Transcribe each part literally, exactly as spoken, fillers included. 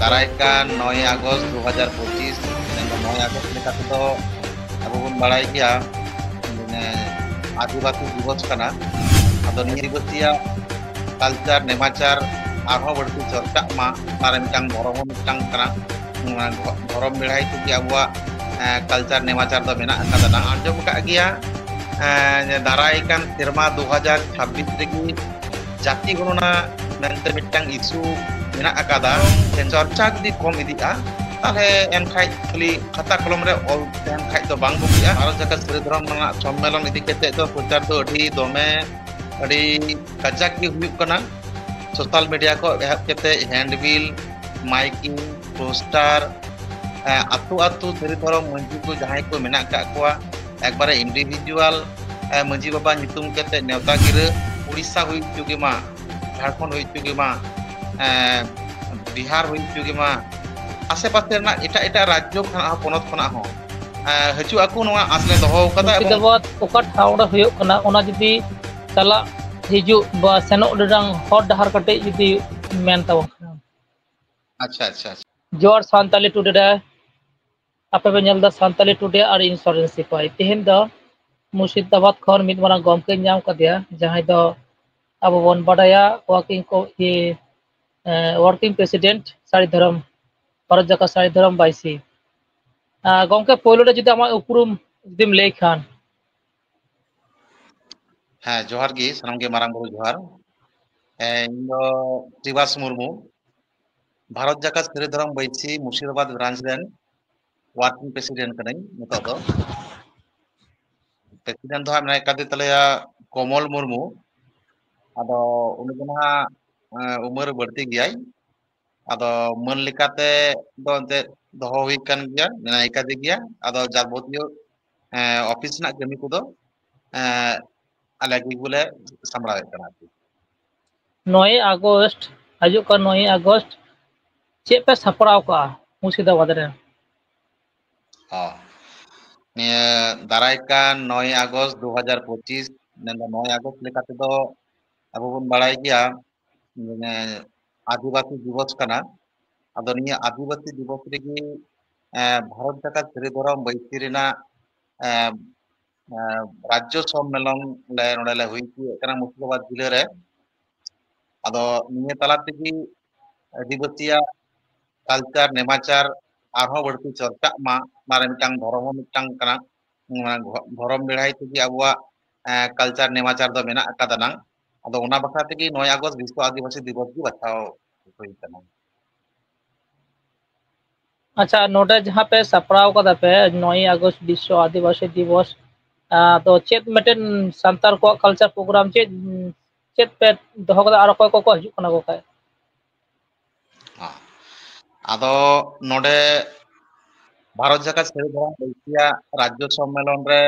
ᱫᱟᱨᱟᱭ ᱠᱟᱱ ᱱᱚᱭ ᱟᱜᱚᱥᱴ ᱫᱩ ᱦᱟᱡᱟᱨ ᱯᱚᱸᱪᱤᱥ, ᱢᱮᱱᱫᱚ ᱱᱚᱭ ᱟᱜᱚᱥᱴ ᱞᱮᱠᱟ ᱛᱮᱫᱚ ᱟᱵᱚ ᱵᱚᱱ ᱵᱟᱲᱟᱭ ᱜᱮᱭᱟ, ᱢᱟᱱᱮ, ᱟᱹᱫᱤᱵᱟᱹᱥᱤ ᱫᱤᱵᱚᱥ ᱠᱟᱱᱟ᱾ ᱟᱫᱚ ᱱᱤᱭᱟᱹ ᱟᱹᱫᱤᱵᱟᱹᱥᱤᱭᱟᱜ ᱠᱟᱞᱪᱟᱨ, ᱱᱮᱢᱟᱪᱟᱨ ᱟᱨᱦᱚᱸ ᱵᱟᱹᱲᱛᱤ ᱪᱚᱨᱪᱟᱜ ᱢᱟ, ᱚᱱᱟ ᱨᱮ ᱢᱤᱫᱴᱟᱝ ᱫᱷᱚᱨᱚᱢ ᱦᱚᱸ ᱢᱤᱫᱴᱟᱝ ᱠᱟᱱᱟ᱾ ᱱᱚᱣᱟ ᱫᱷᱚᱨᱚᱢ ᱵᱮᱲᱦᱟᱭ ᱛᱮᱜᱮ ᱟᱵᱚᱣᱟᱜ, ᱮᱸ, ᱠᱟᱞᱪᱟᱨ, ᱱᱮᱢᱟᱪᱟᱨ ᱫᱚ ᱢᱮᱱᱟᱜ ᱟᱠᱟᱫᱟ᱾ ᱟᱸᱡᱚᱢ ᱟᱠᱟᱫ ᱜᱮᱭᱟ, ᱮᱸ, ᱫᱟᱨᱟᱭ ᱠᱟᱱ ᱥᱮᱨᱢᱟ ᱫᱩ ᱦᱟᱡᱟᱨ ᱪᱷᱟᱵᱵᱤᱥ ᱨᱮᱜᱮ ᱡᱟᱹᱛᱤ ᱜᱚᱱᱚᱱᱟ ᱢᱮᱱᱛᱮ ᱢᱤᱫᱴᱟᱝ ᱤᱥᱩ ᱢᱮᱱᱟᱜ ᱟᱠᱟᱫᱟ᱾ ᱪᱚᱨᱪᱟ ᱡᱩᱫᱤ ᱠᱚᱢ ᱤᱫᱤᱜᱼᱟ, ᱛᱟᱦᱞᱮ ᱮᱱᱠᱷᱟᱡ ᱠᱷᱟᱹᱞᱤ ᱠᱷᱟᱛᱟ ᱠᱚᱞᱚᱢ ᱨᱮ ᱚᱞ ᱛᱟᱦᱮᱱ ᱠᱷᱟᱡ ᱫᱚ ᱵᱟᱝ ᱵᱩᱜᱤᱜᱼᱟ᱾ ᱵᱷᱟᱨᱚᱛ ᱡᱟᱠᱟᱛ ᱥᱟᱹᱨᱤ ᱫᱷᱚᱨᱚᱢ ᱨᱮᱱᱟᱜ ᱥᱚᱢᱢᱮᱞᱚᱱ ᱤᱫᱤ ᱠᱟᱛᱮ ᱫᱚ ᱯᱨᱚᱪᱟᱨ ᱫᱚ ᱟᱹᱰᱤ ᱫᱚᱢᱮ, ᱟᱹᱰᱤ ᱠᱟᱡᱟᱠ ᱜᱮ ᱦᱩᱭᱩᱜ ᱠᱟᱱᱟ᱾ ᱥᱳᱥᱟᱞ ᱢᱤᱰᱤᱭᱟ ᱠᱷᱚᱱ ᱮᱦᱚᱵ ᱠᱟᱛᱮ ᱦᱮᱱᱰᱵᱤᱞ, ᱢᱟᱭᱠᱤᱝ, ᱯᱳᱥᱴᱟᱨ, ᱮᱸ, ᱟᱹᱛᱩ ᱟᱹᱛᱩ ᱥᱟᱹᱨᱤ ᱫᱷᱚᱨᱚᱢ ᱢᱟᱹᱡᱷᱤ ᱠᱚ ᱡᱟᱦᱟᱸᱭ ᱠᱚ ᱢᱮᱱᱟᱜ ᱟᱠᱟᱫ ᱠᱚᱣᱟ, ᱮᱠᱵᱟᱨᱮ ᱤᱱᱰᱤᱵᱷᱤᱡᱩᱣᱟᱞ, ᱮᱸ, ᱢᱟᱹᱡᱷᱤ ᱵᱟᱵᱟ ᱧᱩᱛᱩᱢ ᱠᱟᱛᱮ ᱱᱮᱣᱛᱟ ᱜᱤᱨᱟᱹ ᱩᱲᱤᱥᱥᱟ ᱦᱩᱭ ᱦᱚᱪᱚ ᱜᱮ ᱢᱟ, ᱡᱷᱟᱲᱠᱷᱚᱸᱰ ᱦᱩᱭ ᱦᱚᱪᱚ ᱜᱮ ᱢᱟ, ᱮᱸ, ᱵᱤᱦᱟᱨ ᱦᱩᱭ ᱦᱚᱪᱚ ᱜᱮ ᱢᱟ, ᱟᱥᱮ ᱯᱟᱥᱮ ᱨᱮᱱᱟᱜ ᱮᱴᱟᱜ ᱮᱴᱟᱜ ᱨᱟᱡᱽᱡᱚ ᱠᱷᱚᱱᱟᱜ ᱦᱚᱸ, ᱯᱚᱱᱚᱛ ᱠᱷᱚᱱᱟᱜ ᱦᱚᱸ, ᱮᱸ, ᱦᱤᱡᱩᱜ ᱟᱠᱚ, ᱱᱚᱣᱟ ᱟᱸᱥ ᱞᱮ ᱫᱚᱦᱚ ᱟᱠᱟᱫᱟ᱾ ᱮᱵᱚᱝ ᱢᱩᱨᱥᱤᱫᱟᱵᱟᱫᱽ ᱚᱠᱟ ᱴᱷᱟᱶ ᱨᱮ ᱦᱩᱭᱩᱜ ᱠᱟᱱᱟ, ᱚᱱᱟ ᱡᱩᱫᱤ ᱪᱟᱞᱟᱜ ᱦᱤᱡᱩᱜ ᱵᱟ ᱥᱮᱱᱚᱜ ᱨᱮᱱᱟᱜ ᱦᱚᱨ ᱰᱟᱦᱟᱨ ᱠᱟᱹᱴᱤᱡ ᱡᱩᱫᱤ ᱢᱮᱱ ᱛᱟᱵᱚᱱ ᱠᱷᱟᱱ᱾ ᱟᱪᱪᱷᱟ, ᱟᱪᱪᱷᱟ, ᱟᱪᱪᱷᱟ᱾ ᱡᱚᱦᱟᱨ ᱥᱟᱱᱛᱟᱞᱤ ᱴᱩᱰᱮ ᱨᱮ, ᱟᱯᱮ ᱯᱮ ᱧᱮᱞ ᱮᱫᱟ ᱥᱟᱱᱛᱟᱞᱤ ᱴᱩᱰᱮ ᱟᱨ ᱤᱧ ᱥᱚᱨᱮᱱ ᱥᱤᱯᱟᱹᱭ᱾ ᱛᱮᱦᱮᱧ ᱫᱚ ᱢᱩᱨᱥᱤᱫᱟᱵᱟᱫᱽ ᱠᱷᱚᱱ ᱢᱤᱫ ᱢᱟᱨᱟᱝ ᱜᱚᱢᱠᱮᱧ ᱧᱟᱢ ᱠᱟᱫᱮᱭᱟ, ᱡᱟᱦᱟᱸᱭ ᱫᱚ ᱟᱵᱚ ᱵᱚᱱ ᱵᱟᱰᱟᱭᱟ working co-, ᱤᱭᱟᱹ, ᱮ, working president ᱥᱟᱹᱨᱤ ᱫᱷᱚᱨᱚᱢ, ᱵᱷᱟᱨᱚᱛ ᱡᱟᱠᱟᱛ ᱥᱟᱹᱨᱤ ᱫᱷᱚᱨᱚᱢ ᱵᱟᱹᱭᱥᱤ᱾ ᱟ, ᱜᱚᱢᱠᱮ, ᱯᱳᱭᱞᱳ ᱨᱮ ᱡᱩᱫᱤ ᱟᱢᱟᱜ ᱩᱯᱨᱩᱢ ᱡᱩᱫᱤᱢ ᱞᱟᱹᱭ ᱠᱷᱟᱱ᱾ ᱦᱮᱸ, ᱡᱚᱦᱟᱨ ᱜᱮ ᱥᱟᱱᱟᱢ ᱜᱮ, ᱢᱟᱨᱟᱝ ᱵᱩᱨᱩ ᱡᱚᱦᱟᱨ᱾ ᱦᱮᱸ, ᱤᱧ ᱫᱚ ᱥᱨᱤᱵᱟᱥ ᱢᱩᱨᱢᱩ, ᱵᱷᱟᱨᱚᱛ ᱡᱟᱠᱟᱛ ᱥᱟᱹᱨᱤ ᱫᱷᱚᱨᱚᱢ ᱵᱟᱹᱭᱥᱤ ᱢᱩᱨᱥᱤᱫᱟᱵᱟᱫᱽ branch ᱨᱮᱱ working president ᱠᱟᱹᱱᱟᱹᱧ ᱱᱤᱛᱚᱜ ᱫᱚ᱾ President ᱫᱚ ᱦᱟᱸᱜ ᱢᱮᱱᱟᱭ ᱠᱟᱫᱮ ᱛᱟᱞᱮᱭᱟ ᱠᱚᱢᱚᱞ ᱢᱩᱨᱢᱩ᱾ ᱟᱫᱚ ᱩᱱᱤ ᱫᱚ ᱱᱟᱦᱟᱜ, ᱮᱸ, ᱩᱢᱮᱨ ᱵᱟᱹᱲᱛᱤ ᱜᱮᱭᱟᱭ᱾ ᱟᱫᱚ ᱢᱟᱹᱱ ᱞᱮᱠᱟᱛᱮ ᱫᱚ ᱮᱱᱛᱮᱫ ᱫᱚᱦᱚ ᱦᱩᱭ ᱠᱟᱱ ᱜᱮᱭᱟ, ᱢᱮᱱᱟᱭ ᱠᱟᱫᱮ ᱜᱮᱭᱟ᱾ ᱟᱫᱚ ᱡᱟᱵᱚᱛᱤᱭᱚ, ᱮᱸ, ᱚᱯᱷᱤᱥ ᱨᱮᱱᱟᱜ ᱠᱟᱹᱢᱤ ᱠᱚᱫᱚ, ᱮᱸ, ᱟᱞᱮ ᱜᱮ ᱵᱚᱞᱮ ᱥᱟᱢᱵᱲᱟᱣᱮᱫ ᱠᱟᱱᱟ ᱟᱨᱠᱤ᱾ ᱱᱚᱭᱮ ᱟᱜᱚᱥᱴ, ᱦᱤᱡᱩᱜ ᱠᱟᱱ ᱱᱚᱭᱮ ᱟᱜᱚᱥᱴ ᱪᱮᱫ ᱯᱮ ᱥᱟᱯᱲᱟᱣ ᱠᱟᱜᱼᱟ ᱢᱩᱨᱥᱤᱫᱟᱵᱟᱫᱽ ᱨᱮ? ᱚ, ᱱᱤᱭᱟᱹ ᱫᱟᱨᱟᱭ ᱠᱟᱱ ᱱᱚᱭᱮ ᱟᱜᱚᱥᱴ ᱫᱩ ᱦᱟᱡᱟᱨ ᱯᱚᱸᱪᱤᱥ, ᱢᱮᱱᱫᱚ ᱱᱚᱭᱮ ᱟᱜᱚᱥᱴ ᱞᱮᱠᱟ ᱛᱮᱫᱚ ᱟᱵᱚ ᱵᱚᱱ ᱵᱟᱲᱟᱭ ᱜᱮᱭᱟ, ᱢᱟᱱᱮ, ᱟᱹᱫᱤᱵᱟᱹᱥᱤ ᱫᱤᱵᱚᱥ ᱠᱟᱱᱟ᱾ ᱟᱫᱚ ᱱᱤᱭᱟᱹ ᱟᱹᱫᱤᱵᱟᱹᱥᱤ ᱫᱤᱵᱚᱥ ᱨᱮᱜᱮ, ᱮ, ᱵᱷᱟᱨᱚᱛ ᱡᱟᱠᱟᱛ ᱥᱟᱹᱨᱤ ᱫᱷᱚᱨᱚᱢ ᱵᱟᱹᱭᱥᱤ ᱨᱮᱱᱟᱜ, ᱮ, ᱮ, ᱨᱟᱡᱽᱡᱚ ᱥᱚᱢᱢᱮᱞᱚᱱ ᱞᱮ ᱱᱚᱰᱮ ᱞᱮ ᱦᱩᱭ ᱦᱚᱪᱚᱭᱮᱫ ᱠᱟᱱᱟ ᱢᱩᱨᱥᱤᱫᱟᱵᱟᱫᱽ ᱡᱤᱞᱟᱹ ᱨᱮ᱾ ᱟᱫᱚ ᱱᱤᱭᱟᱹ ᱛᱟᱞᱟ ᱛᱮᱜᱮ ᱟᱹᱫᱤᱵᱟᱹᱥᱤᱭᱟᱜ culture, ᱱᱮᱢᱟᱪᱟᱨ ᱟᱨᱦᱚᱸ ᱵᱟᱹᱲᱛᱤ ᱪᱚᱨᱪᱟᱜ ᱢᱟ, ᱚᱱᱟ ᱨᱮ ᱢᱤᱫᱴᱟᱝ ᱫᱷᱚᱨᱚᱢ ᱦᱚᱸ ᱢᱤᱫᱴᱟᱝ ᱠᱟᱱᱟ᱾ ᱚᱱᱟ ᱜᱷᱚ-, ᱫᱷᱚᱨᱚᱢ ᱵᱮᱲᱦᱟᱭ ᱛᱮᱜᱮ ᱟᱵᱚᱣᱟᱜ, ᱮ, culture, ᱱᱮᱢᱟᱪᱟᱨ ᱫᱚ ᱢᱮᱱᱟᱜ ᱟᱠᱟᱫᱟ ᱱᱟᱝ᱾ ᱟᱫᱚ ᱚᱱᱟ ᱵᱟᱠᱷᱨᱟ ᱛᱮᱜᱮ ᱱᱚᱭ ᱟᱜᱚᱥᱴ ᱵᱤᱥᱥᱚ ᱟᱹᱫᱤᱵᱟᱹᱥᱤ ᱫᱤᱵᱚᱥ ᱜᱮ ᱵᱟᱪᱷᱟᱣ ᱦᱩᱭ ᱠᱟᱱᱟ᱾ ᱟᱪᱪᱷᱟ, ᱱᱚᱰᱮ ᱡᱟᱦᱟᱸ ᱯᱮ ᱥᱟᱯᱲᱟᱣ ᱠᱟᱫᱟ ᱯᱮ ᱱᱚᱭ ᱟᱜᱚᱥᱴ ᱵᱤᱥᱥᱚ ᱟᱹᱫᱤᱵᱟᱹᱥᱤ ᱫᱤᱵᱚᱥ, ᱟᱫᱚ ᱪᱮᱫ ᱢᱤᱫᱴᱮᱱ ᱥᱟᱱᱛᱟᱲ ᱠᱚᱣᱟᱜ culture program ᱪᱮᱫ, ᱪᱮᱫ ᱯᱮ ᱫᱚᱦᱚ ᱠᱟᱫᱟ ᱟᱨ ᱚᱠᱚᱭ ᱠᱚᱠᱚ ᱦᱤᱡᱩᱜ ᱠᱟᱱᱟ ᱜᱚᱢᱠᱮ? ᱟᱫᱚ ᱱᱚᱰᱮ ᱵᱷᱟᱨᱚᱛ ᱡᱟᱠᱟᱛ ᱥᱟᱹᱨᱤ ᱫᱷᱚᱨᱚᱢ ᱵᱟᱹᱭᱥᱤᱭᱟᱜ ᱨᱟᱡᱽᱡᱚ ᱥᱚᱢᱢᱮᱞᱚᱱ ᱨᱮ,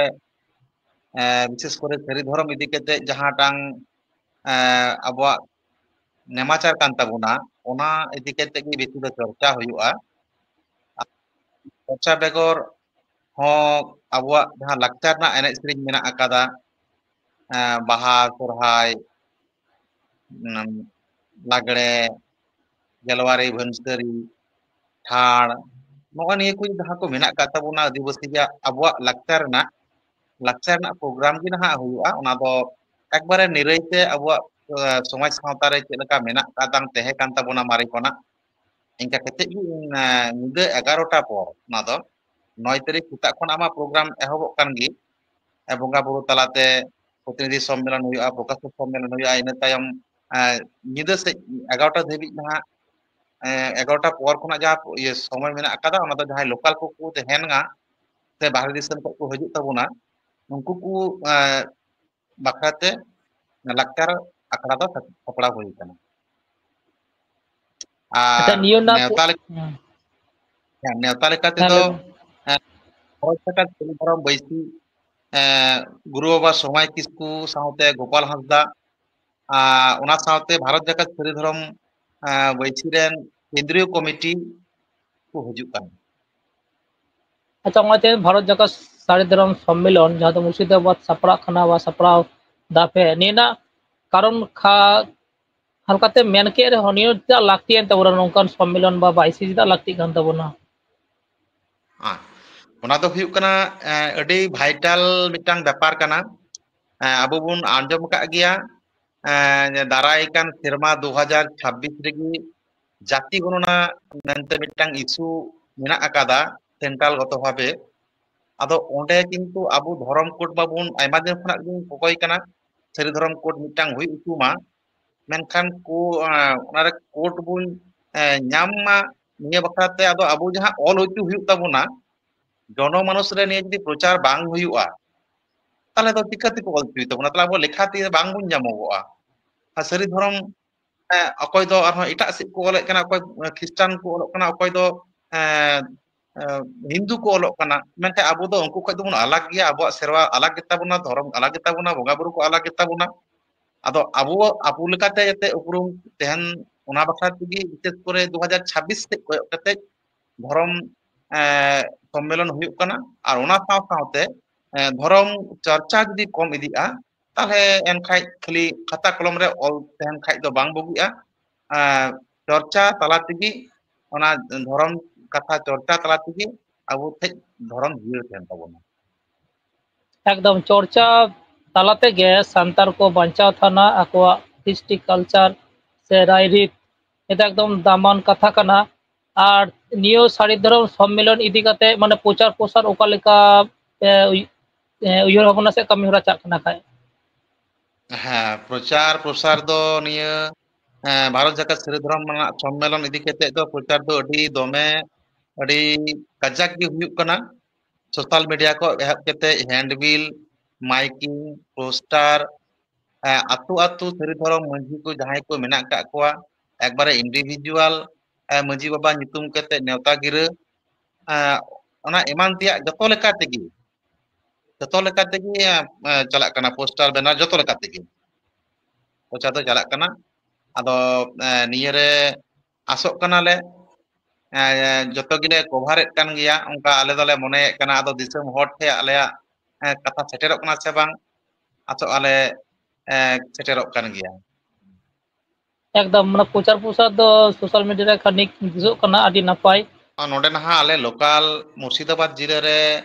ᱮ, ᱵᱤᱥᱮᱥ ᱠᱚᱨᱮ ᱥᱟᱹᱨᱤ ᱫᱷᱚᱨᱚᱢ ᱤᱫᱤ ᱠᱟᱛᱮ ᱡᱟᱦᱟᱸᱴᱟᱝ, ᱮ, ᱟᱵᱚᱣᱟᱜ ᱱᱮᱢᱟᱪᱟᱨ ᱠᱟᱱ ᱛᱟᱵᱚᱱᱟ, ᱚᱱᱟ ᱤᱫᱤ ᱠᱟᱛᱮ ᱜᱮ ᱵᱮᱥᱤ ᱫᱚ ᱪᱚᱨᱪᱟ ᱦᱩᱭᱩᱜᱼᱟ᱾ ᱪᱚᱨᱪᱟ ᱵᱮᱜᱚᱨ ᱦᱚᱸ ᱟᱵᱚᱣᱟᱜ ᱡᱟᱦᱟᱸ ᱞᱟᱠᱪᱟᱨ ᱨᱮᱱᱟᱜ ᱮᱱᱮᱡ ᱥᱮᱨᱮᱧ ᱢᱮᱱᱟᱜ ᱟᱠᱟᱫᱟ, ᱮ, ᱵᱟᱦᱟ, ᱥᱚᱨᱦᱟᱭ, ᱩᱢ, ᱞᱟᱜᱽᱲᱮ, ᱜᱮᱞᱣᱟᱨᱤ, ᱵᱷᱟᱹᱱᱥᱟᱹᱨᱤ, ᱴᱷᱟᱲ, ᱱᱚᱜᱼᱚ ᱱᱤᱭᱟᱹ ᱠᱚ ᱡᱟᱦᱟᱸ ᱠᱚ ᱢᱮᱱᱟᱜ ᱟᱠᱟᱫ ᱛᱟᱵᱚᱱᱟ ᱟᱹᱫᱤᱵᱟᱹᱥᱤᱭᱟᱜ ᱟᱵᱚᱣᱟᱜ ᱞᱟᱠᱪᱟᱨ ᱨᱮᱱᱟᱜ, ᱞᱟᱠᱪᱟᱨ ᱨᱮᱱᱟᱜ program ᱜᱮ ᱱᱟᱦᱟᱜ ᱦᱩᱭᱩᱜᱼᱟ᱾ ᱚᱱᱟ ᱫᱚ ᱮᱠᱵᱟᱨᱮ ᱱᱤᱨᱟᱹᱭ ᱛᱮ ᱟᱵᱚᱣᱟᱜ, ᱮ, ᱥᱚᱢᱟᱡᱽ ᱥᱟᱶᱛᱟ ᱨᱮ ᱪᱮᱫ ᱞᱮᱠᱟ ᱢᱮᱱᱟᱜ ᱟᱠᱟᱫ ᱛᱟᱦᱮᱸ ᱠᱟᱱ ᱛᱟᱵᱚᱱᱟ ᱢᱟᱨᱮ ᱠᱷᱚᱱᱟᱜ, ᱤᱱᱠᱟ ᱠᱟᱛᱮ ᱜᱮ, ᱮ, ᱧᱤᱫᱟᱹ ᱮᱜᱟᱨᱚᱴᱟ ᱯᱚᱨ, ᱚᱱᱟ ᱫᱚ ᱱᱚᱭ ᱛᱟᱹᱨᱤᱠᱷ ᱥᱮᱛᱟᱜ ᱠᱷᱚᱱ ᱟᱢᱟᱜ program ᱮᱦᱚᱵᱚᱜ ᱠᱟᱱ ᱜᱮ᱾ ᱮ, ᱵᱚᱸᱜᱟ ᱵᱩᱨᱩ ᱛᱟᱞᱟᱛᱮ ᱯᱨᱚᱛᱤᱱᱤᱫᱷᱤ ᱥᱚᱢᱢᱮᱞᱚᱱ ᱦᱩᱭᱩᱜᱼᱟ, ᱯᱨᱚᱠᱟᱥᱚᱠ ᱥᱚᱢᱢᱮᱞᱚᱱ ᱦᱩᱭᱩᱜᱼᱟ᱾ ᱤᱱᱟᱹ ᱛᱟᱭᱚᱢ, ᱮ, ᱧᱤᱫᱟᱹ ᱥᱮᱫ ᱮᱜᱟᱨᱚᱴᱟ ᱫᱷᱟᱹᱵᱤᱡ ᱱᱟᱦᱟᱜ, ᱮ, ᱮᱜᱟᱨᱚᱴᱟ ᱯᱚᱨ ᱠᱷᱚᱱᱟᱜ ᱡᱟᱦᱟᱸ ᱤᱭᱟᱹ ᱥᱚᱢᱚᱭ ᱢᱮᱱᱟᱜ ᱟᱠᱟᱫᱟ, ᱚᱱᱟ ᱫᱚ ᱡᱟᱦᱟᱸᱭ local ᱠᱚᱠᱚ ᱛᱟᱦᱮᱱᱟ ᱥᱮ ᱵᱟᱦᱨᱮ ᱫᱤᱥᱚᱢ ᱠᱷᱚᱱ ᱠᱚ ᱦᱤᱡᱩᱜ ᱛᱟᱵᱚᱱᱟ, ᱩᱱᱠᱩ ᱠᱚ, ᱮ, ᱵᱟᱠᱷᱨᱟ ᱛᱮ ᱞᱟᱠᱪᱟᱨ ᱟᱠᱷᱲᱟ ᱫᱚ ᱥᱟᱯᱲᱟᱣ ᱦᱩᱭ ᱟᱠᱟᱱᱟ᱾ ᱟᱪᱪᱷᱟ, ᱟᱨ ᱱᱤᱭᱟᱹ ᱨᱮᱱᱟᱜ ᱱᱮᱣᱛᱟ ᱞᱮᱠ-, ᱦᱮᱸ᱾ ᱦᱮᱸ, ᱱᱮᱣᱛᱟ ᱞᱮᱠᱟ ᱦᱮᱸ, ᱛᱮᱫᱚ, ᱞᱟᱹᱭ ᱢᱮ᱾ ᱮᱸ, ᱵᱷᱟᱨᱚᱛ ᱡᱟᱠᱟᱛ ᱥᱟᱹᱨᱤ ᱫᱷᱚᱨᱚᱢ ᱵᱟᱹᱭᱥᱤ, ᱮᱸ, ᱜᱩᱨᱩ ᱵᱟᱵᱟ ᱥᱚᱢᱟᱭ ᱠᱤᱥᱠᱩ ᱥᱟᱶᱛᱮ ᱜᱳᱯᱟᱞ ᱦᱟᱸᱥᱫᱟ, ᱟᱨ ᱚᱱᱟ ᱥᱟᱶᱛᱮ ᱵᱷᱟᱨᱚᱛ ᱡᱟᱠᱟᱛ ᱥᱟᱹᱨᱤ ᱫᱷᱚᱨᱚᱢ, ᱮᱸ, ᱵᱟᱹᱭᱥᱤ ᱨᱮᱱ ᱠᱮᱱᱫᱨᱤᱭᱚ ᱠᱚᱢᱤᱴᱤ ᱠᱚ ᱦᱤᱡᱩᱜ ᱠᱟᱱᱟ᱾ ᱟᱪᱪᱷᱟ, ᱱᱚᱜᱼᱚᱭ ᱛᱮᱦᱮᱧ ᱵᱷᱟᱨᱚᱛ ᱡᱟᱠᱟᱛ ᱥᱟᱹᱨᱤ ᱫᱷᱚᱨᱚᱢ ᱥᱚᱢᱢᱮᱞᱚᱱ, ᱡᱟᱦᱟᱸ ᱫᱚ ᱢᱩᱨᱥᱤᱫᱟᱵᱟᱫᱽ ᱥᱟᱯᱲᱟᱜ ᱠᱟᱱᱟ ᱵᱟ ᱥᱟᱯᱲᱟᱣ ᱫᱟᱯᱮ, ᱱᱤᱭᱟᱹ ᱨᱮᱱᱟᱜ ᱠᱟᱨᱚᱱ ᱠᱷᱟ-, ᱦᱟᱞᱠᱟᱛᱮ ᱢᱮᱱ ᱠᱮᱫ ᱨᱮᱦᱚᱸ, ᱱᱤᱭᱟᱹ ᱪᱮᱫᱟᱜ ᱞᱟᱹᱠᱛᱤᱭᱮᱱ ᱛᱟᱵᱚᱱᱟ, ᱱᱚᱝᱠᱟᱱ ᱥᱚᱢᱢᱮᱞᱚᱱ ᱵᱟ ᱵᱟᱭᱥᱤ ᱪᱮᱫᱟᱜ ᱞᱟᱹᱠᱛᱤᱜ ᱠᱟᱱ ᱛᱟᱵᱚᱱᱟ? ᱦᱮᱸ, ᱚᱱᱟ ᱫᱚ ᱦᱩᱭᱩᱜ ᱠᱟᱱᱟ, ᱮ, ᱟᱹᱰᱤ ᱵᱷᱟᱭᱴᱟᱞ ᱢᱤᱫᱴᱟᱝ ᱵᱮᱯᱟᱨ ᱠᱟᱱᱟ᱾ ᱮ, ᱟᱵᱚ ᱵᱚᱱ ᱟᱸᱡᱚᱢ ᱟᱠᱟᱫ ᱜᱮᱭᱟ, ᱮ, ᱡᱮ ᱫᱟᱨᱟᱭ ᱠᱟᱱ ᱥᱮᱨᱢᱟ ᱫᱩ ᱦᱟᱡᱟᱨ ᱪᱷᱟᱵᱵᱤᱥ ᱨᱮᱜᱮ ᱡᱟᱹᱛᱤ ᱜᱚᱱᱚᱱᱟ ᱢᱮᱱᱛᱮ ᱢᱤᱫᱴᱟᱝ ᱤᱥᱩ ᱢᱮᱱᱟᱜ ᱟᱠᱟᱫᱟ ᱥᱮᱱᱴᱨᱟᱞ ᱜᱚᱛᱚ ᱵᱷᱟᱵᱮ᱾ ᱟᱫᱚ ᱚᱸᱰᱮ ᱠᱤᱱᱛᱩ ᱟᱵᱚ ᱫᱷᱚᱨᱚᱢ ᱠᱳᱰ ᱢᱟᱵᱚᱱ ᱟᱭᱢᱟ ᱫᱤᱱ ᱠᱷᱚᱱᱟᱜ ᱜᱮᱵᱚᱱ ᱠᱚᱠᱚᱭ ᱠᱟᱱᱟ, ᱥᱟᱹᱨᱤ ᱫᱷᱚᱨᱚᱢ ᱠᱳᱰ ᱢᱤᱫᱴᱟᱝ ᱦᱩᱭ ᱦᱚᱪᱚ ᱢᱟ᱾ ᱢᱮᱱᱠᱷᱟᱱ ᱠᱳ-, ᱮᱸ, ᱚᱱᱟᱨᱮ ᱠᱳᱰ ᱵᱚᱱ, ᱮᱸ, ᱧᱟᱢ ᱢᱟ, ᱱᱤᱭᱟᱹ ᱵᱟᱠᱷᱨᱟ ᱛᱮ ᱟᱫᱚ ᱟᱵᱚ ᱡᱟᱦᱟᱸ ᱚᱞ ᱦᱚᱪᱚ ᱦᱩᱭᱩᱜ ᱛᱟᱵᱚᱱᱟ, ᱡᱚᱱᱚᱢᱟᱱᱩᱥ ᱨᱮ ᱱᱤᱭᱟᱹ ᱡᱩᱫᱤ ᱯᱨᱚᱪᱟᱨ ᱵᱟᱝ ᱦᱩᱭᱩᱜᱼᱟ, ᱛᱟᱦᱚᱞᱮ ᱫᱚ ᱪᱤᱠᱟᱹ ᱛᱮᱠᱚ ᱚᱞ ᱦᱚᱪᱚᱭ ᱛᱟᱵᱚᱱᱟ? ᱛᱟᱦᱚᱞᱮ ᱟᱵᱚ ᱞᱮᱠᱷᱟ ᱛᱮ ᱵᱟᱝ ᱵᱚᱱ ᱧᱟᱢᱚᱜᱚᱜᱼᱟ᱾ ᱟᱨ ᱥᱟᱹᱨᱤ ᱫᱷᱚᱨᱚᱢ, ᱮᱸ, ᱚᱠᱚᱭ ᱫᱚ ᱟᱨᱦᱚᱸ ᱮᱴᱟᱜ ᱥᱮᱫ ᱠᱚ ᱚᱞᱮᱫ ᱠᱟᱱᱟ, ᱚᱠᱚᱭ, ᱮᱸ, ᱠᱷᱨᱤᱥᱴᱟᱱ ᱠᱚ ᱚᱞᱚᱜ ᱠᱟᱱᱟ, ᱚᱠᱚᱭ ᱫᱚ, ᱮᱸ, ᱮᱸ, ᱦᱤᱱᱫᱩ ᱠᱚ ᱚᱞᱚᱜ ᱠᱟᱱᱟ, ᱢᱮᱱᱠᱷᱟᱱ ᱟᱵᱚ ᱫᱚ ᱩᱱᱠᱩ ᱠᱷᱚᱱ ᱫᱚᱵᱚᱱ ᱟᱞᱟᱜᱽ ᱜᱮᱭᱟ᱾ ᱟᱵᱚᱣᱟᱜ ᱥᱮᱨᱣᱟ ᱟᱞᱟᱜᱽ ᱜᱮᱛᱟ ᱵᱚᱱᱟ, ᱫᱷᱚᱨᱚᱢ ᱟᱞᱟᱜᱽ ᱜᱮᱛᱟ ᱵᱚᱱᱟ, ᱵᱚᱸᱜᱟ ᱵᱩᱨᱩ ᱠᱚ ᱟᱞᱟᱜᱽ ᱜᱮᱛᱟ ᱵᱚᱱᱟ᱾ ᱟᱫᱚ ᱟᱵᱚ, ᱟᱵᱚ ᱞᱮᱠᱟᱛᱮ ᱡᱟᱛᱮ ᱩᱯᱨᱩᱢ ᱛᱟᱦᱮᱱ, ᱚᱱᱟ ᱵᱟᱠᱷᱨᱟ ᱛᱮᱜᱮ ᱵᱤᱥᱮᱥ ᱠᱚᱨᱮ ᱫᱩ ᱦᱟᱡᱟᱨ ᱪᱷᱟᱵᱵᱤᱥ ᱥᱮᱫ ᱠᱚᱭᱚᱜ ᱠᱟᱛᱮ ᱫᱷᱚᱨᱚᱢ, ᱮᱸ, ᱥᱚᱢᱢᱮᱞᱚᱱ ᱦᱩᱭᱩᱜ ᱠᱟᱱᱟ᱾ ᱟᱨ ᱚᱱᱟ ᱥᱟᱶ ᱥᱟᱶᱛᱮ, ᱮᱸ, ᱫᱷᱚᱨᱚᱢ ᱪᱚᱨᱪᱟ ᱡᱩᱫᱤ ᱠᱚᱢ ᱤᱫᱤᱜᱼᱟ, ᱛᱟᱦᱚᱞᱮ ᱮᱱᱠᱷᱟᱡ ᱠᱷᱟᱹᱞᱤ ᱠᱷᱟᱛᱟ ᱠᱚᱞᱚᱢ ᱨᱮ ᱚᱞ ᱛᱟᱦᱮᱱ ᱠᱷᱟᱡ ᱫᱚ ᱵᱟᱝ ᱵᱩᱜᱤᱜᱼᱟ᱾ ᱮᱸ, ᱪᱚᱨᱪᱟ ᱛᱟᱞᱟ ᱛᱮᱜᱮ, ᱚᱱᱟ ᱫᱷᱚᱨᱚᱢ ᱠᱟᱛᱷᱟ ᱪᱚᱨᱪᱟ ᱛᱟᱞᱟ ᱛᱮᱜᱮ ᱟᱵᱚ ᱴᱷᱮᱡ ᱫᱷᱚᱨᱚᱢ ᱡᱤᱭᱟᱹᱲ ᱛᱟᱦᱮᱱ ᱛᱟᱵᱚᱱᱟ᱾ ᱮᱠᱫᱚᱢ, ᱪᱚᱨᱪᱟ ᱛᱟᱞᱟ ᱛᱮᱜᱮ ᱥᱟᱱᱛᱟᱲ ᱠᱚ ᱵᱟᱧᱪᱟᱣ ᱛᱟᱦᱮᱱᱟ, ᱟᱠᱚᱣᱟᱜ ᱠᱨᱤᱥᱴᱤ ᱠᱟᱞᱪᱟᱨ ᱥᱮ ᱨᱟᱭᱨᱤᱛ᱾ ᱱᱤᱭᱟᱹ ᱫᱚ ᱮᱠᱫᱚᱢ ᱫᱟᱢᱟᱱ ᱠᱟᱛᱷᱟ ᱠᱟᱱᱟ᱾ ᱟᱨ ᱱᱤᱭᱟᱹ ᱥᱟᱹᱨᱤ ᱫᱷᱚᱨᱚᱢ ᱥᱚᱢᱢᱮᱞᱚᱱ ᱤᱫᱤ ᱠᱟᱛᱮ, ᱢᱟᱱᱮ, ᱯᱨᱚᱪᱟᱨ ᱯᱨᱚᱥᱟᱨ ᱚᱠᱟ ᱞᱮᱠᱟ ᱯᱮ ᱩᱭ-, ᱮ, ᱩᱭᱦᱟᱹᱨ ᱵᱷᱟᱵᱽᱱᱟ ᱥᱮ ᱠᱟᱹᱢᱤ ᱦᱚᱨᱟ ᱪᱟᱜ ᱠᱟᱱᱟ ᱠᱷᱟᱡ? ᱦᱮᱸ, ᱯᱨᱚᱪᱟᱨ ᱯᱨᱚᱥᱟᱨ ᱫᱚ ᱱᱤᱭᱟᱹ, ᱮ, ᱵᱷᱟᱨᱚᱛ ᱡᱟᱠᱟᱛ ᱥᱟᱹᱨᱤ ᱫᱷᱚᱨᱚᱢ ᱨᱮᱱᱟᱜ ᱥᱚᱢᱢᱮᱞᱚᱱ ᱤᱫᱤ ᱠᱟᱛᱮ ᱫᱚ ᱯᱨᱚᱪᱟᱨ ᱫᱚ ᱟᱹᱰᱤ ᱫᱚᱢᱮ, ᱟᱹᱰᱤ ᱠᱟᱡᱟᱠ ᱜᱮ ᱦᱩᱭᱩᱜ ᱠᱟᱱᱟ᱾ ᱥᱳᱥᱟᱞ ᱢᱤᱰᱤᱭᱟ ᱠᱷᱚᱱ ᱮᱦᱚᱵ ᱠᱟᱛᱮ ᱦᱮᱱᱰᱵᱤᱞ, ᱢᱟᱭᱠᱤᱝ, ᱯᱳᱥᱴᱟᱨ, ᱮ, ᱟᱛᱳ ᱟᱛᱳ ᱥᱟᱹᱨᱤ ᱫᱷᱚᱨᱚᱢ ᱢᱟᱹᱡᱷᱤ ᱠᱚ ᱡᱟᱦᱟᱸᱭ ᱠᱚ ᱢᱮᱱᱟᱜ ᱟᱠᱟᱫ ᱠᱚᱣᱟ, ᱮᱠᱵᱟᱨᱮ ᱤᱱᱰᱤᱵᱷᱤᱡᱩᱣᱟᱞ, ᱮ, ᱢᱟᱹᱡᱷᱤ ᱵᱟᱵᱟ ᱧᱩᱛᱩᱢ ᱠᱟᱛᱮ ᱱᱮᱣᱛᱟ ᱜᱤᱨᱟᱹ, ᱮ, ᱚᱱᱟ ᱮᱢᱟᱱ ᱛᱮᱭᱟᱜ ᱡᱚᱛᱚ ᱞᱮᱠᱟ ᱛᱮᱜᱮ, ᱡᱚᱛᱚ ᱞᱮᱠᱟ ᱛᱮᱜᱮ, ᱮ, ᱪᱟᱞᱟᱜ ᱠᱟᱱᱟ, ᱯᱳᱥᱴᱟᱨ, ᱵᱮᱱᱟᱨ, ᱡᱚᱛᱚ ᱞᱮᱠᱟ ᱛᱮᱜᱮ ᱯᱨᱚᱪᱟᱨ ᱫᱚ ᱪᱟᱞᱟᱜ ᱠᱟᱱᱟ᱾ ᱟᱫᱚ, ᱮ, ᱱᱤᱭᱟᱹᱨᱮ ᱟᱥᱚᱜ ᱠᱟᱱᱟᱞᱮ, ᱮ, ᱡᱚᱛᱚ ᱜᱮᱞᱮ ᱠᱚᱵᱷᱟᱨᱮᱫ ᱠᱟᱱ ᱜᱮᱭᱟ, ᱚᱱᱠᱟ ᱟᱞᱮ ᱫᱚᱞᱮ ᱢᱚᱱᱮᱭᱮᱫ ᱠᱟᱱᱟ᱾ ᱟᱫᱚ ᱫᱤᱥᱚᱢ ᱦᱚᱲ ᱴᱷᱮᱱ ᱟᱞᱮᱭᱟᱜ, ᱮ, ᱠᱟᱛᱷᱟ ᱥᱮᱴᱮᱨᱚᱜ ᱠᱟᱱᱟ ᱥᱮ ᱵᱟᱝ, ᱟᱥᱚᱜ ᱟᱞᱮ, ᱮ, ᱥᱮᱴᱮᱨᱚᱜ ᱠᱟᱱ ᱜᱮᱭᱟ᱾ ᱮᱠᱫᱚᱢ, ᱢᱟᱱᱮ ᱯᱨᱚᱪᱟᱨ ᱯᱨᱚᱥᱟᱨ ᱫᱚ social media ᱨᱮ ᱠᱷᱟᱱᱤᱠ ᱫᱤᱥᱚᱜ ᱠᱟᱱᱟ, ᱟᱹᱰᱤ ᱱᱟᱯᱟᱭ᱾ ᱟᱨ ᱱᱚᱰᱮ ᱱᱟᱦᱟᱜ ᱟᱞᱮ local ᱢᱩᱨᱥᱤᱫᱟᱵᱟᱫᱽ ᱡᱤᱞᱟᱹ ᱨᱮ,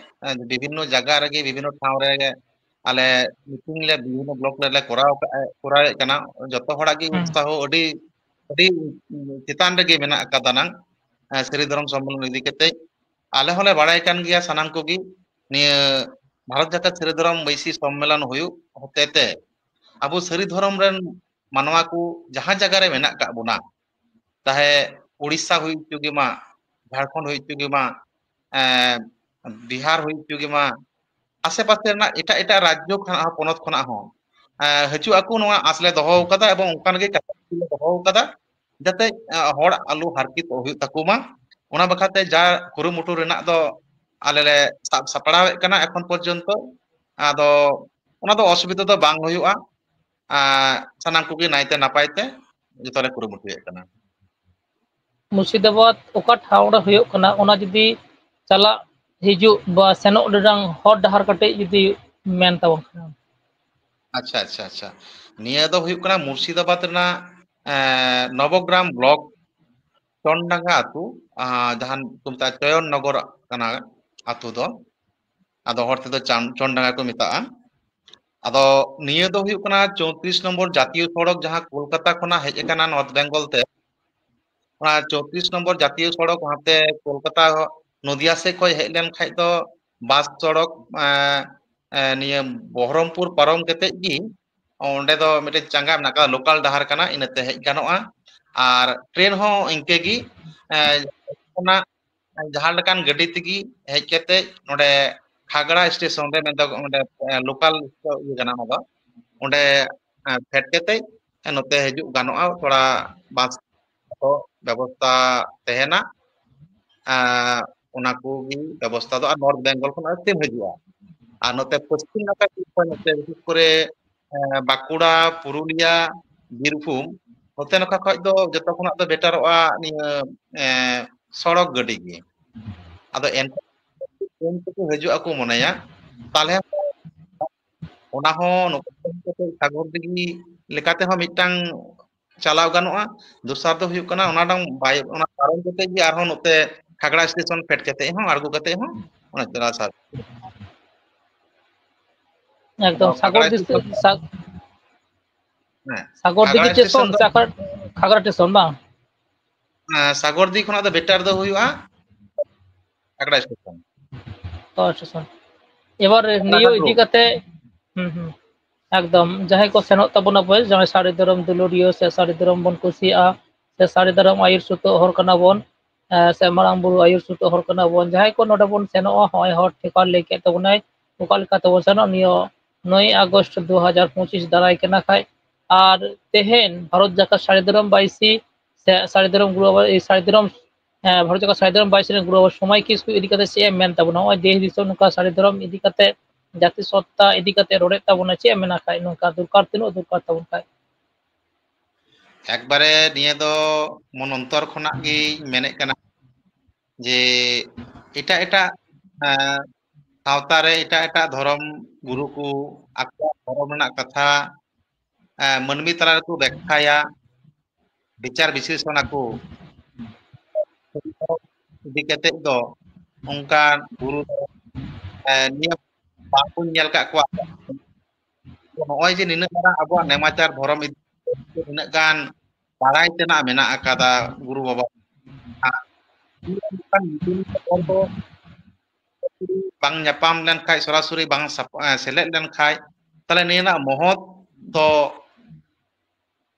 ᱮ, ᱵᱤᱵᱷᱤᱱᱱᱚ ᱡᱟᱭᱜᱟ ᱨᱮᱜᱮ, ᱵᱤᱵᱷᱤᱱᱱᱚ ᱴᱷᱟᱶ ᱨᱮ ᱟᱞᱮ meeting ᱞᱮ ᱵᱤᱵᱷᱤᱱᱱᱚ block ᱨᱮᱞᱮ ᱠᱚᱨᱟᱣ ᱠᱟᱜᱼᱟ, ᱠᱚᱨᱟᱣᱮᱫ ᱠᱟᱱᱟ᱾ ᱡᱚᱛᱚ ᱦᱚᱲᱟᱜ ᱜᱮ ᱦᱩᱸ᱾ ᱩᱛᱥᱟᱦᱚ ᱟᱹᱰᱤ, ᱟᱹᱰᱤ ᱪᱮᱛᱟᱱ ᱨᱮᱜᱮ ᱢᱮᱱᱟᱜ ᱟᱠᱟᱫᱟ ᱱᱟᱝ, ᱮ, ᱥᱟᱹᱨᱤ ᱫᱷᱚᱨᱚᱢ ᱥᱚᱢᱢᱮᱞᱚᱱ ᱤᱫᱤ ᱠᱟᱛᱮ᱾ ᱟᱞᱮ ᱦᱚᱸᱞᱮ ᱵᱟᱲᱟᱭ ᱠᱟᱱ ᱜᱮᱭᱟ ᱥᱟᱱᱟᱢ ᱠᱚᱜᱮ, ᱱᱤᱭᱟᱹ ᱵᱷᱟᱨᱚᱛ ᱡᱟᱠᱟᱛ ᱥᱟᱹᱨᱤ ᱫᱷᱚᱨᱚᱢ ᱵᱟᱹᱭᱥᱤ ᱥᱚᱢᱢᱮᱞᱚᱱ ᱦᱩᱭᱩᱜ ᱦᱚᱛᱮ ᱛᱮ ᱟᱵᱚ ᱥᱟᱹᱨᱤ ᱫᱷᱚᱨᱚᱢ ᱨᱮᱱ ᱢᱟᱱᱣᱟ ᱠᱚ ᱡᱟᱦᱟᱸ ᱡᱟᱭᱜᱟ ᱨᱮ ᱢᱮᱱᱟᱜ ᱠᱟᱜ ᱵᱚᱱᱟ, ᱪᱟᱦᱮ ᱩᱲᱤᱥᱥᱟ ᱦᱩᱭ ᱦᱚᱪᱚ ᱜᱮ ᱢᱟ, ᱡᱷᱟᱲᱠᱷᱚᱸᱰ ᱦᱩᱭ ᱦᱚᱪᱚ ᱜᱮ ᱢᱟ, ᱮᱸ, ᱵᱤᱦᱟᱨ ᱦᱩᱭ ᱦᱚᱪᱚ ᱜᱮ ᱢᱟ, ᱟᱥᱮ ᱯᱟᱥᱮ ᱨᱮᱱᱟᱜ ᱮᱴᱟᱜ ᱮᱴᱟᱜ ᱨᱟᱡᱽᱡᱚ ᱠᱷᱚᱱᱟᱜ ᱦᱚᱸ, ᱯᱚᱱᱚᱛ ᱠᱷᱚᱱᱟᱜ ᱦᱚᱸ, ᱮᱸ, ᱦᱤᱡᱩᱜ ᱟᱠᱚ, ᱱᱚᱣᱟ ᱟᱸᱥ ᱞᱮ ᱫᱚᱦᱚ ᱟᱠᱟᱫᱟ ᱮᱵᱚᱝ ᱚᱱᱠᱟᱱ ᱜᱮ ᱠᱟᱛᱷᱟ ᱞᱮ ᱫᱚᱦᱚ ᱟᱠᱟᱫᱟ, ᱡᱟᱛᱮ, ᱮᱸ, ᱦᱚᱲ ᱟᱞᱚ ᱦᱟᱨᱠᱮᱛᱚᱜ ᱦᱩᱭᱩᱜ ᱛᱟᱠᱚ ᱢᱟ, ᱚᱱᱟ ᱵᱟᱠᱷᱨᱟᱛᱮ ᱡᱟ ᱠᱩᱨᱩᱢᱩᱴᱩ ᱨᱮᱱᱟᱜ ᱫᱚ ᱟᱞᱮ ᱞᱮ ᱥᱟᱵ ᱥᱟᱯᱲᱟᱣᱮᱫ ᱠᱟᱱᱟ ᱮᱠᱷᱚᱱ ᱯᱚᱨᱡᱚᱱᱛᱚ᱾ ᱟᱫᱚ ᱚᱱᱟ ᱫᱚ ᱚᱥᱩᱵᱤᱫᱷᱟ ᱫᱚ ᱵᱟᱝ ᱦᱩᱭᱩᱜᱼᱟ᱾ ᱟᱨ ᱥᱟᱱᱟᱢ ᱠᱚᱜᱮ ᱱᱟᱭᱛᱮ ᱱᱟᱯᱟᱭ ᱛᱮ ᱡᱚᱛᱚ ᱞᱮ ᱠᱩᱨᱩᱢᱩᱴᱩᱭᱮᱫ ᱠᱟᱱᱟ᱾ ᱢᱩᱨᱥᱤᱫᱟᱵᱟᱫᱽ ᱚᱠᱟ ᱴᱷᱟᱶ ᱨᱮ ᱦᱩᱭᱩᱜ ᱠᱟᱱᱟ, ᱚᱱᱟ ᱡᱩᱫᱤ ᱪᱟᱞᱟᱜ ᱦᱤᱡᱩᱜ ᱵᱟ ᱥᱮᱱᱚᱜ ᱨᱮᱱᱟᱜ ᱦᱚᱨ ᱰᱟᱦᱟᱨ ᱠᱟᱹᱴᱤᱡ ᱡᱩᱫᱤ ᱢᱮᱱ ᱛᱟᱵᱚᱱ ᱠᱷᱟᱱ᱾ ᱟᱪᱪᱷᱟ, ᱟᱪᱪᱷᱟ, ᱟᱪᱪᱷᱟ᱾ ᱱᱤᱭᱟᱹ ᱫᱚ ᱦᱩᱭᱩᱜ ᱠᱟᱱᱟ ᱢᱩᱨᱥᱤᱫᱟᱵᱟᱫᱽ ᱨᱮᱱᱟᱜ, ᱮᱸ, ᱱᱚᱵᱚᱜᱨᱟᱢ block ᱪᱚᱱᱰᱟᱸᱜᱟ ᱟᱹᱛᱩ, ᱟᱸ, ᱡᱟᱦᱟᱸ ᱠᱚ ᱢᱮᱛᱟᱜᱼᱟ ᱪᱚᱭᱚᱱ ᱱᱚᱜᱚᱨ ᱠᱟᱱᱟ ᱟᱹᱛᱩ ᱫᱚ᱾ ᱟᱫᱚ ᱦᱚᱲ ᱛᱮᱫᱚ ᱪᱟᱱ-, ᱪᱚᱱᱰᱟᱸᱜᱟ ᱠᱚ ᱢᱮᱛᱟᱜᱼᱟ᱾ ᱟᱫᱚ ᱱᱤᱭᱟᱹ ᱫᱚ ᱦᱩᱭᱩᱜ ᱠᱟᱱᱟ ᱪᱳᱭᱛᱨᱤᱥ ᱱᱚᱢᱵᱚᱨ ᱡᱟᱛᱤᱭᱚ ᱥᱚᱲᱚᱠ, ᱡᱟᱦᱟᱸ ᱠᱳᱞᱠᱟᱛᱟ ᱠᱷᱚᱱᱟᱜ ᱦᱮᱡ ᱟᱠᱟᱱᱟ North Bengal ᱛᱮ᱾ ᱚᱱᱟ ᱪᱳᱭᱛᱨᱤᱥ ᱱᱚᱢᱵᱚᱨ ᱡᱟᱛᱤᱭᱚ ᱥᱚᱲᱚᱠ ᱦᱟᱱᱛᱮ ᱠᱳᱞᱠᱟᱛᱟ ᱱᱚᱫᱤᱭᱟ ᱥᱮᱫ ᱠᱷᱚᱱ ᱦᱮᱡ ᱞᱮᱱ ᱠᱷᱟᱡ ᱫᱚ ᱵᱟᱥ ᱥᱚᱲᱚᱠ, ᱮᱸ, ᱮᱸ, ᱱᱤᱭᱟᱹ ᱵᱚᱦᱚᱨᱚᱢᱯᱩᱨ ᱯᱟᱨᱚᱢ ᱠᱟᱛᱮᱫ ᱜᱮ ᱚᱸᱰᱮ ᱫᱚ ᱢᱤᱫᱴᱮᱱ ᱪᱟᱸᱜᱟ ᱢᱮᱱᱟᱜ ᱟᱠᱟᱫᱟ, local ᱰᱟᱦᱟᱨ ᱠᱟᱱᱟ, ᱤᱱᱟᱹᱛᱮ ᱦᱮᱡ ᱜᱟᱱᱚᱜᱼᱟ᱾ ᱟᱨ ᱴᱨᱮᱱ ᱦᱚᱸ ᱤᱱᱠᱟᱹ ᱜᱮ, ᱮᱸ, ᱚᱱᱟ ᱡᱟᱦᱟᱸ ᱞᱮᱠᱟᱱ ᱜᱟᱹᱰᱤ ᱛᱮᱜᱮ ᱦᱮᱡ ᱠᱟᱛᱮ ᱱᱚᱰᱮ ᱠᱷᱟᱜᱽᱲᱟ ᱥᱴᱮᱥᱚᱱ ᱨᱮ, ᱢᱮᱱᱫᱚ ᱚᱸᱰᱮ, ᱮᱸ, local ᱤᱭᱟᱹ ᱠᱟᱱᱟ ᱚᱱᱟ ᱫᱚ, ᱚᱸᱰᱮ, ᱮᱸ, ᱯᱷᱮᱰ ᱠᱟᱛᱮ ᱱᱚᱛᱮ ᱦᱤᱡᱩᱜ ᱜᱟᱱᱚᱜᱼᱟ᱾ ᱛᱷᱚᱲᱟ ᱵᱟᱥ ᱠᱚ ᱵᱮᱵᱚᱥᱛᱟ ᱛᱟᱦᱮᱱᱟ, ᱮᱸ, ᱚᱱᱟ ᱠᱚᱜᱮ ᱵᱮᱵᱚᱥᱛᱟ ᱫᱚ᱾ ᱟᱨ North Bengal ᱠᱷᱚᱱ ᱟᱨ ᱪᱮᱫ ᱮᱢ ᱦᱤᱡᱩᱜᱼᱟ? ᱟᱨ ᱱᱚᱛᱮ ᱯᱚᱥᱪᱤᱢ ᱱᱟᱠᱷᱟ ᱥᱮᱫ ᱠᱷᱚᱱ ᱱᱚᱛᱮ ᱵᱤᱥᱮᱥ ᱠᱚᱨᱮ, ᱮᱸ, ᱵᱟᱸᱠᱩᱲᱟ, ᱯᱩᱨᱩᱞᱤᱭᱟ, ᱵᱤᱨᱵᱷᱩᱢ, ᱱᱚᱛᱮ ᱱᱟᱠᱷᱟ ᱠᱷᱚᱡ ᱫᱚ ᱡᱚᱛᱚ ᱠᱷᱚᱱᱟᱜ ᱫᱚ ᱵᱮᱴᱟᱨᱚᱜᱼᱟ ᱱᱤᱭᱟᱹ, ᱮᱸ, ᱥᱚᱲᱚᱠ ᱜᱟᱹᱰᱤ ᱜᱮ᱾ ᱟᱫᱚ ᱮᱱᱠᱷᱟᱱ ᱴᱨᱮᱱ ᱛᱮᱠᱚ ᱦᱤᱡᱩᱜ ᱟᱠᱚ ᱢᱚᱱᱮᱭᱟ, ᱛᱟᱦᱞᱮ ᱚᱱᱟ ᱦᱚᱸ ᱱᱚᱝᱠᱟ ᱠᱟᱛᱮ ᱥᱟᱜᱚᱨ ᱫᱤᱜᱷᱤ ᱞᱮᱠᱟᱛᱮᱦᱚᱸ ᱢᱤᱫᱴᱟᱝ ᱪᱟᱞᱟᱣ ᱜᱟᱱᱚᱜᱼᱟ᱾ ᱫᱚᱥᱟᱨ ᱫᱚ ᱦᱩᱭᱩᱜ ᱠᱟᱱᱟ, ᱚᱱᱟ ᱰᱟᱝ ᱵᱟᱭ, ᱚᱱᱟ ᱯᱟᱨᱚᱢ ᱠᱟᱛᱮ ᱜᱮ ᱟᱨᱦᱚᱸ ᱱᱚᱛᱮ ᱠᱷᱟᱜᱽᱲᱟ ᱥᱴᱮᱥᱚᱱ ᱯᱷᱮᱰ ᱠᱟᱛᱮ ᱦᱚᱸ, ᱟᱬᱜᱚ ᱠᱟᱛᱮ ᱦᱚᱸ ᱚᱱᱟ ᱪᱟᱞᱟᱣ ᱥᱟᱨ᱾ ᱮᱠᱫᱚᱢ ᱟᱫᱚ ᱥᱟᱜᱚᱨ ᱠᱷᱟᱜᱽᱲᱟ ᱫᱤᱥᱟᱹ-, ᱥᱴᱮᱥᱚᱱ ᱫᱚ ᱥᱟ-, ᱦᱮᱸ, ᱥᱟᱜᱚᱨ ᱫᱤᱜᱷᱤ ᱠᱷᱟᱜᱽᱲᱟ ᱥᱴᱮᱥᱚᱱ ᱥᱴᱮᱥᱚᱱ ᱫᱚ ᱥᱮ ᱠᱷᱟᱜ-, ᱠᱷᱟᱜᱽᱲᱟ ᱥᱴᱮᱥᱚᱱ ᱵᱟᱝ? ᱦᱮᱸ, ᱥᱟᱜᱚᱨ ᱫᱤᱜᱷᱤ ᱠᱷᱚᱱᱟᱜ ᱫᱚ ᱵᱮᱴᱟᱨ ᱫᱚ ᱦᱩᱭᱩᱜᱼᱟ ᱠᱷᱟᱜᱽᱲᱟ ᱥᱴᱮᱥᱚᱱ᱾ ᱚ, ᱟᱪᱪᱷᱟ, ᱟᱪᱪᱷᱟ᱾ ᱮᱵᱟᱨ ᱱᱤᱭᱟᱹ ᱨᱟᱱᱟᱜᱟᱲ ᱤᱫᱤ ᱨᱳᱰ᱾ ᱠᱟᱛᱮ, ᱦᱩᱸ, ᱦᱩᱸ, ᱮᱠᱫᱚᱢ, ᱡᱟᱦᱟᱸᱭ ᱠᱚ ᱥᱮᱱᱚᱜ ᱛᱟᱵᱚᱱᱟ ᱵᱚᱭᱮᱥ, ᱡᱟᱦᱟᱸᱭ ᱥᱟᱹᱨᱤ ᱫᱷᱚᱨᱚᱢ ᱫᱩᱞᱟᱹᱲᱤᱭᱟᱹ ᱥᱮ ᱥᱟᱹᱨᱤ ᱫᱷᱚᱨᱚᱢ ᱵᱚᱱ ᱠᱩᱥᱤᱭᱟᱜᱼᱟ, ᱥᱮ ᱥᱟᱹᱨᱤ ᱫᱷᱚᱨᱚᱢ ᱟᱹᱭᱩᱨ ᱥᱩᱛᱩᱜ ᱦᱚᱲ ᱠᱟᱱᱟ ᱵᱚᱱ, ᱮ, ᱥᱮ ᱢᱟᱨᱟᱝ ᱵᱩᱨᱩ ᱟᱹᱭᱩᱨ ᱥᱩᱛᱩᱜ ᱦᱚᱲ ᱠᱟᱱᱟ ᱵᱚᱱ, ᱡᱟᱦᱟᱸᱭ ᱠᱚ ᱱᱚᱰᱮ ᱵᱚᱱ ᱥᱮᱱᱚᱜᱼᱟ, ᱦᱚᱸᱜᱼᱚᱭ ᱦᱚᱲ ᱴᱷᱤᱠᱟᱹ ᱞᱟᱹᱭ ᱠᱮᱫ ᱛᱟᱵᱚᱱᱟᱭ, ᱚᱠᱟ ᱞᱮᱠᱟ ᱛᱮᱵᱚᱱ ᱥᱮᱱᱚᱜ ᱱᱤᱭᱟᱹ ᱱᱚᱭ ᱟᱜᱚᱥᱴ ᱫᱩ ᱦᱟᱡᱟᱨ ᱯᱚᱸᱪᱤᱥ ᱫᱟᱨᱟᱭ ᱠᱟᱱᱟ ᱠᱷᱟᱡ᱾ ᱟᱨ ᱛᱮᱦᱮᱧ ᱵᱷᱟᱨᱚᱛ ᱡᱟᱠᱟᱛ ᱥᱟᱹᱨᱤ ᱫᱷᱚᱨᱚᱢ ᱵᱟᱭᱥᱤ ᱥᱮ ᱥᱟᱹᱨᱤ ᱫᱷᱚᱨᱚᱢ ᱜᱩᱨᱩ ᱵᱟᱵᱟ, ᱮ, ᱥᱟᱹᱨᱤ ᱫᱷᱚᱨᱚᱢ, ᱮ, ᱵᱷᱟᱨᱚᱛ ᱡᱟᱠᱟᱛ ᱥᱟᱹᱨᱤ ᱫᱷᱚᱨᱚᱢ ᱵᱟᱭᱥᱤ ᱨᱮᱱ ᱜᱩᱨᱩ ᱵᱟᱵᱟ ᱥᱚᱢᱚᱭ ᱠᱤᱥᱠᱩ ᱤᱫᱤ ᱠᱟᱛᱮ ᱪᱮᱫ ᱮᱢ ᱢᱮᱱ ᱛᱟᱵᱚᱱᱟ? ᱱᱚᱜᱼᱚᱭ ᱫᱮᱥ ᱫᱤᱥᱚᱢ ᱱᱚᱝᱠᱟ ᱥᱟᱹᱨᱤ ᱫᱷᱚᱨᱚᱢ ᱤᱫᱤ ᱠᱟᱛᱮ, ᱡᱟᱹᱛᱤ ᱥᱚᱛᱛᱟ ᱤᱫᱤ ᱠᱟᱛᱮ ᱨᱚᱲᱮᱫ ᱛᱟᱵᱚᱱᱟ, ᱪᱮᱫ ᱮᱢ ᱢᱮᱱᱟ ᱠᱷᱟᱡ ᱱᱚᱝᱠᱟ ᱫᱚᱨᱠᱟᱨ, ᱛᱤᱱᱟᱹᱜ ᱫᱚᱨᱠᱟᱨ ᱛᱟᱵᱚᱱ ᱠᱷᱟᱡ? ᱮᱠᱵᱟᱨᱮ ᱱᱤᱭᱟᱹ ᱫᱚ ᱢᱚᱱ ᱚᱱᱛᱚᱨ ᱠᱷᱚᱱᱟᱜ ᱜᱤᱧ ᱢᱮᱱᱮᱫ ᱠᱟᱱᱟ ᱡᱮ ᱮᱴᱟᱜ ᱮᱴᱟᱜ, ᱮᱸ, ᱥᱟᱶᱛᱟ ᱨᱮ ᱮᱴᱟᱜ ᱮᱴᱟᱜ ᱫᱷᱚᱨᱚᱢ ᱜᱩᱨᱩ ᱠᱚ ᱟᱠᱚᱣᱟᱜ ᱫᱷᱚᱨᱚᱢ ᱨᱮᱱᱟᱜ ᱠᱟᱛᱷᱟ, ᱮᱸ, ᱢᱟᱹᱱᱢᱤ ᱛᱟᱞᱟ ᱨᱮᱠᱚ ᱵᱮᱠᱠᱷᱟᱭᱟ, ᱵᱤᱪᱟᱨ ᱵᱤᱥᱞᱮᱥᱚᱱ ᱟᱠᱚ᱾ ᱤᱫᱤ ᱠᱟᱛᱮ ᱫᱚ ᱚᱱᱠᱟᱱ ᱜᱩᱨᱩ ᱫᱚ, ᱮᱸ, ᱱᱤᱭᱟᱹ ᱵᱟᱝᱵᱚᱱ ᱧᱮᱞ ᱟᱠᱟᱫ ᱠᱚᱣᱟ᱾ ᱛᱚ ᱱᱚᱜᱼᱚᱭ ᱡᱮ ᱱᱤᱱᱟᱹᱜ ᱢᱟᱨᱟᱝ ᱟᱵᱚᱣᱟᱜ ᱱᱮᱢᱟᱪᱟᱨ ᱫᱷᱚᱨᱚᱢ ᱤᱫᱤ ᱠᱟᱛᱮ ᱱᱤᱱᱟᱹᱜ ᱜᱟᱱ ᱵᱟᱲᱟᱭ ᱛᱮᱱᱟᱜ ᱢᱮᱱᱟᱜ ᱟᱠᱟᱫᱟ ᱜᱩᱨᱩ ᱵᱟᱵᱟ᱾ ᱟᱨ ᱱᱤᱭᱟᱹ ᱞᱮᱠᱟᱱ ᱧᱩᱛᱩᱢ ᱦᱚᱲ ᱫᱚ ᱵᱟᱝ ᱧᱟᱯᱟᱢ ᱞᱮᱱᱠᱷᱟᱡ, ᱥᱚᱨᱟᱥᱚᱨᱤ ᱵᱟᱝ ᱥᱟᱯ-, ᱮ, ᱥᱮᱞᱮᱫ ᱞᱮᱱᱠᱷᱟᱡ, ᱛᱟᱦᱞᱮ ᱱᱤᱭᱟᱹ ᱨᱮᱱᱟᱜ ᱢᱚᱦᱚᱛ ᱫᱚ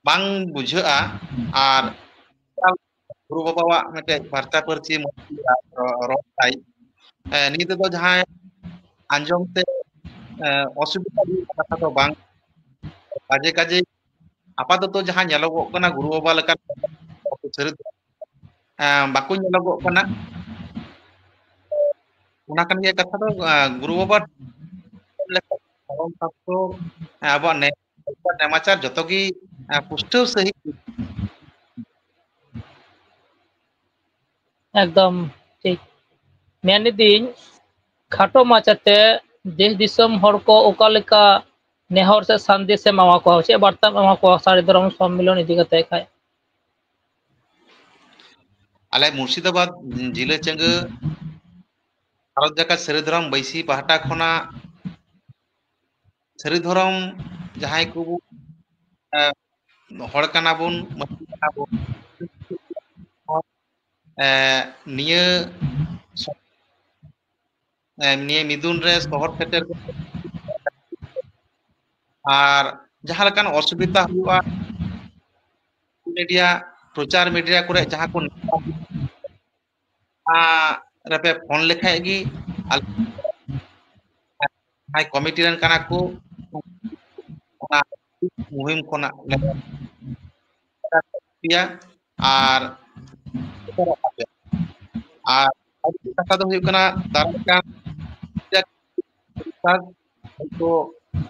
ᱵᱟᱝ ᱵᱩᱡᱷᱟᱹᱜᱼᱟ᱾ ᱟᱨ ᱜᱩᱨᱩ ᱵᱟᱵᱟᱣᱟᱜ ᱢᱤᱫᱴᱮᱡ ᱯᱷᱟᱨᱪᱟ ᱯᱷᱟᱹᱨᱪᱤ ᱢᱚᱡᱽ ᱨᱚᱲ ᱛᱟᱭ, ᱮ, ᱱᱤᱭᱟᱹ ᱛᱮᱫᱚ ᱡᱟᱦᱟᱸᱭ ᱟᱸᱡᱚᱢ ᱛᱮ, ᱮ, ᱚᱥᱩᱵᱤᱫᱷᱟ ᱦᱩᱭᱩᱜ ᱠᱟᱛᱷᱟ ᱫᱚ ᱵᱟᱝ᱾ ᱠᱟᱡᱮ ᱠᱟᱡᱮ ᱟᱯᱟᱛᱚᱛᱚ ᱡᱟᱦᱟᱸ ᱧᱮᱞᱚᱜᱚᱜ ᱠᱟᱱᱟ, ᱜᱩᱨᱩ ᱵᱟᱵᱟ ᱞᱮᱠᱟᱱ ᱥᱟᱹᱨᱤ ᱫᱚ, ᱮ, ᱵᱟᱠᱚ ᱧᱮᱞᱚᱜᱚᱜ ᱠᱟᱱᱟ᱾ ᱚᱱᱟ ᱠᱟᱱ ᱜᱮᱭᱟ ᱠᱟᱛᱷᱟ ᱫᱚ, ᱮ, ᱜᱩᱨᱩ ᱵᱟᱵᱟ ᱞᱮᱠᱟ ᱫᱷᱚᱨᱚᱢ ᱥᱟᱥᱛᱨᱚ, ᱮ, ᱟᱵᱚᱣᱟᱜ ᱱᱮ-, ᱱᱮᱢᱟᱪᱟᱨ ᱡᱚᱛᱚ ᱜᱮ, ᱮ, ᱯᱩᱥᱴᱟᱹᱣ ᱥᱟᱺᱦᱤᱡ᱾ ᱮᱠᱫᱚᱢ ᱴᱷᱤᱠ᱾ ᱢᱮᱱ ᱤᱫᱟᱹᱧ, ᱠᱷᱟᱴᱚ ᱢᱟᱪᱷᱟᱛᱮ ᱫᱮᱥ ᱫᱤᱥᱚᱢ ᱦᱚᱲ ᱠᱚ ᱚᱠᱟ ᱞᱮᱠᱟ ᱱᱮᱦᱚᱨ ᱥᱮ ᱥᱟᱸᱫᱮᱥ ᱮᱢ ᱮᱢᱟ ᱠᱚᱣᱟ, ᱪᱮᱫ ᱵᱟᱨᱛᱟᱢ ᱮᱢᱟ ᱠᱚᱣᱟ ᱥᱟᱹᱨᱤ ᱫᱷᱚᱨᱚᱢ ᱥᱚᱢᱢᱮᱞᱚᱱ ᱤᱫᱤ ᱠᱟᱛᱮ ᱠᱷᱟᱡ? ᱟᱞᱮ ᱢᱩᱨᱥᱤᱫᱟᱵᱟᱫᱽ ᱡᱤᱞᱟᱹ ᱪᱟᱸᱜᱟᱹ ᱵᱷᱟᱨᱚᱛ ᱡᱟᱠᱟᱛ ᱥᱟᱹᱨᱤ ᱫᱷᱚᱨᱚᱢ ᱵᱟᱹᱭᱥᱤ ᱯᱟᱦᱴᱟ ᱠᱷᱚᱱᱟᱜ ᱥᱟᱹᱨᱤ ᱫᱷᱚᱨᱚᱢ ᱡᱟᱦᱟᱸᱭ ᱠᱚ, ᱮ, ᱦᱚᱲ ᱠᱟᱱᱟ ᱵᱚᱱ, ᱢᱟᱹᱱᱢᱤ ᱠᱟᱱᱟ ᱵᱚᱱ, ᱮ, ᱱᱤᱭᱟᱹ ᱥᱚ-, ᱮ, ᱱᱤᱭᱟᱹ ᱢᱤᱫᱩᱱ ᱨᱮ ᱥᱚᱦᱚᱨ ᱥᱮᱴᱮᱨ ᱠᱟᱛᱮ ᱟᱨ ᱡᱟᱦᱟᱸ ᱞᱮᱠᱟᱱ ᱚᱥᱩᱵᱤᱫᱷᱟ ᱦᱩᱭᱩᱜᱼᱟ, ᱢᱤᱰᱤᱭᱟ, ᱯᱨᱚᱪᱟᱨ ᱢᱤᱰᱤᱭᱟ ᱠᱚᱨᱮ ᱡᱟᱦᱟᱸ ᱠᱚ ᱱᱮᱛᱟ ᱨᱮᱯᱮ ᱯᱷᱳᱱ ᱞᱮᱠᱷᱟᱡ ᱜᱮ ᱟᱞᱮ ᱡᱟᱦᱟᱸᱭ ᱠᱚᱢᱤᱴᱤ ᱨᱮᱱ ᱠᱟᱱᱟ ᱠᱚ, ᱚᱱᱟ ᱢᱩᱦᱤᱢ ᱠᱷᱚᱱᱟᱜ ᱞᱮ ᱯᱮᱭᱟ ᱟᱨ ᱥᱮᱴᱮᱨᱚᱜ ᱛᱟᱯᱮᱭᱟ᱾ ᱟᱨ ᱟᱹᱰᱤ ᱠᱟᱛᱷᱟ ᱫᱚ ᱦᱩᱭᱩᱜ ᱠᱟᱱᱟ, ᱫᱟᱨᱟᱭ ᱠᱟᱱ ᱦᱚᱭᱛᱳ